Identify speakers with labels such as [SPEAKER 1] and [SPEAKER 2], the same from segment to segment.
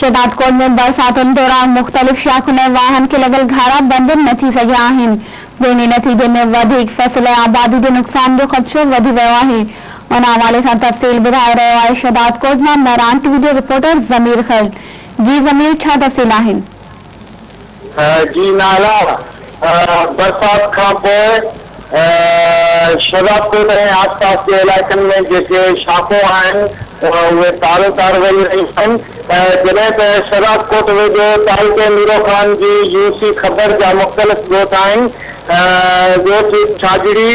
[SPEAKER 1] شهدادڪوٽ ۾ برساتن دوران مختلف شاخن ۽ واهن کي لڳل گهارا بند نه ٿي سگهيا آهن، جنهن جي نتيجي ۾ وڌيڪ فصل ۽ آبادي جي نقصان جو خدشو وڌي ويو آهي. ان حوالي سان تفصيل ٻڌائي رهيو آهي شهدادڪوٽ مان مهراڻ ٽي وي جو رپورٽر ضمير خيل. جي ضمير ڇا تفصيل آهن؟
[SPEAKER 2] جي نالا برسات کان پوء شهدادڪوٽ ۽ آس پاس جي علائقن ۾ جيڪي شاخون آهن اهي تارون تار وهي رهيون آهن جڏهن ته شهدادڪوٽ ويجهو تعلقي ميرو خان جي يو سي خبر جا مختلف ڳوٺ آهن ڳوٺ ڇاڄڙي،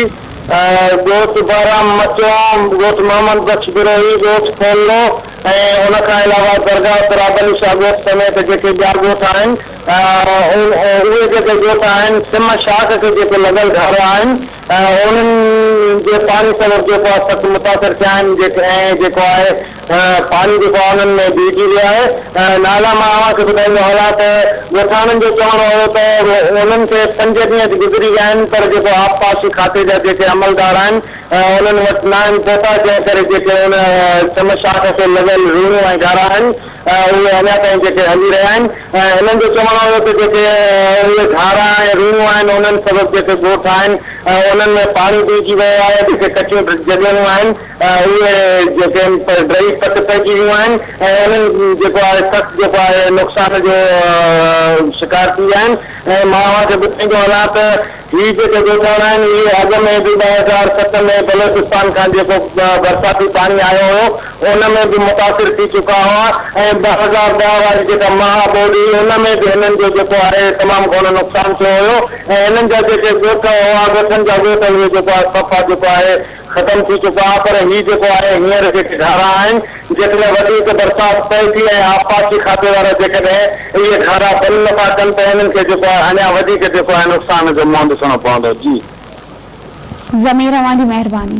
[SPEAKER 2] ڳوٺ بهرام مچون، ڳوٺ محمد بخش بروهي، ڳوٺ ڦولڙو ۽ ان کان علاوه درگاهه تراب علي شاهه ڳوٺ سميت جيڪي ٻيا ڳوٺ آهن اهي جيڪي ڳوٺ آهن سم شاخ کي جيڪي لڳل گهر آهن انهن جي پاڻي سبب جيڪو آهي سخت متاثر ٿيا آهن ۽ جيڪو آهي پاڻي جيڪو آهي انهن ۾ بيهجي ويو آهي. نالا مان اوهان کي ٻڌائيندو هلان ته ڳوٺاڻن جو چوڻ هيو ته انهن کي پنج ڏينهن گذري ويا آهن پر جيڪو آبپاشي کاتي جا جيڪي عملدار آهن انهن وٽ ناهن پهتا جنهن ڪري جيڪي ان سم شاخ کي لڳل روڻيون ۽ گهارا آهن اهي اڃا تائين جيڪي هلي رهيا آهن ۽ هنن جو چوڻ هيو ته جيڪي اهي گهارا ۽ روڻيون آهن انهن سبب جيڪي ڳوٺ آهن انهن ۾ پاڻي بيهجي ويو آهي جيڪي ڪچيون جڳهيون آهن اهي جيڪي آهن ڊهي پٽ پئجي ويون آهن ۽ انهن جيڪو آهي سخت جيڪو آهي نقصان جو شڪار ٿي ويا آهن ۽ مان اوهان کي ٻڌائيندو هلان ته هي جيڪي ڳوٺاڻا آهن اهي اڳ ۾ به 2007 ۾ بلوچستان کان جيڪو برساتي پاڻي آيو هيو ان ۾ به متاثر ٿي چڪا هئا ۽ 2010 واري جيڪا مها ٻوڏ هئي ان ۾ به هنن جو جيڪو آهي تمام گهڻو نقصان ٿيو هيو ۽ هنن جا جيڪي ڳوٺ هئا ڳوٺن جا ڳوٺ اهي جيڪو آهي صفا جيڪو آهي ختم ٿي چڪا آهي پر هي جيڪو آهي هينئر جيڪي گهارا آهن جيڪڏهن وڌيڪ برسات پئي ٿي ۽ آبپاشي کاتي وارا جيڪڏهن اهي گهارا بند نه ٿا ڪن ته هنن کي جيڪو آهي اڃا وڌيڪ جيڪو آهي نقصان جو منهن ڏسڻو پوندو جي.
[SPEAKER 1] ضمير اوهان جي مهرباني.